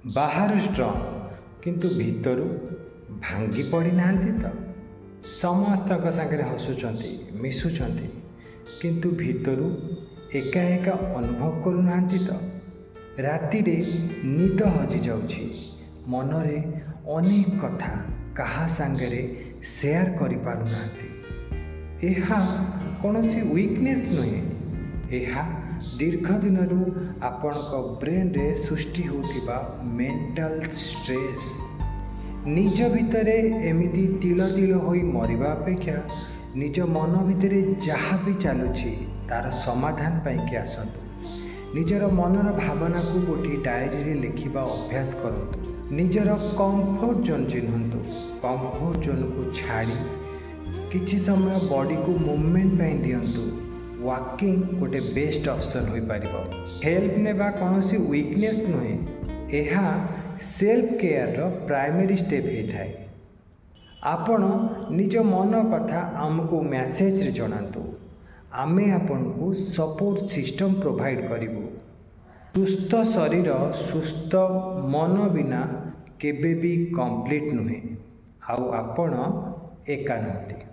ବାହାରୁ ଷ୍ଟ୍ରଙ୍ଗ, କିନ୍ତୁ ଭିତରୁ ଭାଙ୍ଗି ପଡ଼ିନାହାନ୍ତି ତ? ସମସ୍ତଙ୍କ ସାଙ୍ଗରେ ହସୁଛନ୍ତି, ମିଶୁଛନ୍ତି, କିନ୍ତୁ ଭିତରୁ ଏକା ଏକା ଅନୁଭବ କରୁନାହାନ୍ତି ତ? ରାତିରେ ନିଦ ହଜିଯାଉଛି, ମନରେ ଅନେକ କଥା, କାହା ସାଙ୍ଗରେ ସେୟାର କରିପାରୁନାହାନ୍ତି। ଏହା କୌଣସି ୱିକନେସ୍ ନୁହେଁ। ଏହା ଦୀର୍ଘ ଦିନରୁ ଆପଣଙ୍କ ବ୍ରେନରେ ସୃଷ୍ଟି ହେଉଥିବା ମେଣ୍ଟାଲ ଷ୍ଟ୍ରେସ୍। ନିଜ ଭିତରେ ଏମିତି ତିଳ ତିଳ ହୋଇ ମରିବା ଅପେକ୍ଷା ନିଜ ମନ ଭିତରେ ଯାହା ବି ଚାଲୁଛି, ତା'ର ସମାଧାନ ପାଇଁକି ଆସନ୍ତୁ। ନିଜର ମନର ଭାବନାକୁ ଗୋଟିଏ ଡାଏରୀରେ ଲେଖିବା ଅଭ୍ୟାସ କରନ୍ତୁ। ନିଜର କମ୍ଫର୍ଟ ଜୋନ୍ ଚିହ୍ନନ୍ତୁ। କମ୍ଫର୍ଟ ଜୋନ୍କୁ ଛାଡ଼ି କିଛି ସମୟ ବଡ଼ିକୁ ମୁଭମେଣ୍ଟ ପାଇଁ ଦିଅନ୍ତୁ। ୱାକିଂ ଗୋଟେ ବେଷ୍ଟ ଅପସନ୍ ହୋଇପାରିବ। ହେଲ୍ପ ନେବା କୌଣସି ୱିକନେସ୍ ନୁହେଁ। ଏହା ସେଲ୍ଫ କେୟାରର ପ୍ରାଇମେରୀ ଷ୍ଟେପ୍ ହେଇଥାଏ। ଆପଣ ନିଜ ମନ କଥା ଆମକୁ ମେସେଜରେ ଜଣାନ୍ତୁ। ଆମେ ଆପଣଙ୍କୁ ସପୋର୍ଟ ସିଷ୍ଟମ୍ ପ୍ରୋଭାଇଡ଼ କରିବୁ। ସୁସ୍ଥ ଶରୀର ସୁସ୍ଥ ମନ ବିନା କେବେ ବି କମ୍ପ୍ଲିଟ୍ ନୁହେଁ। ଆଉ ଆପଣ ଏକା ନୁହନ୍ତି।